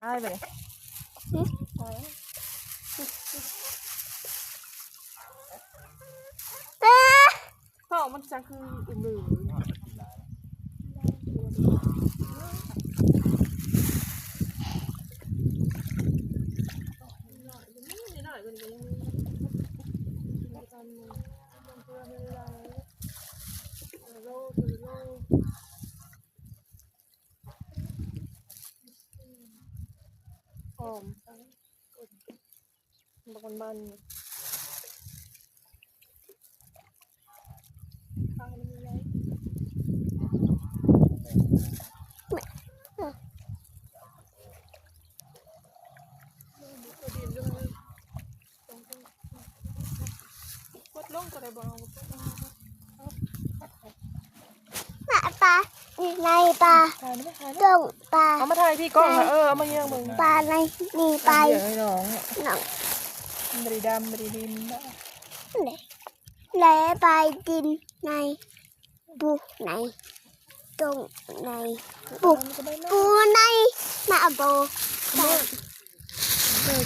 ອ້າຍໄປເລີຍ. ຫຶ? ເອີ ທ້ອງມັນຈັ່ງຄືອຶມລືມ. ຫອມ ບັກມັນໆ ກົດລົງກໍໄດ້ບໍ່? ເອົາ ມາປາ ໃນປາ ຖ່າຍໄດ້ໄໝ? ຕົງປາ ເອົາມາຖ່າຍພີ່ກ້ອງ ເອີ ເອົາມາເຍືອງເບິ່ງ ປາໃນນີ້ໄປ ເອົາເຍືອງໃຫ້ນ້ອງ ນ້ອງ ມັນບໍ່ໄດ້ດຳ ບໍ່ໄດ້ດິນນະ ແລະ ແລະ ໄປດິນໃນ ປູໃນ ຕົງໃນ ປູ ປູໃນ ມາເອົາໂບ ເອີ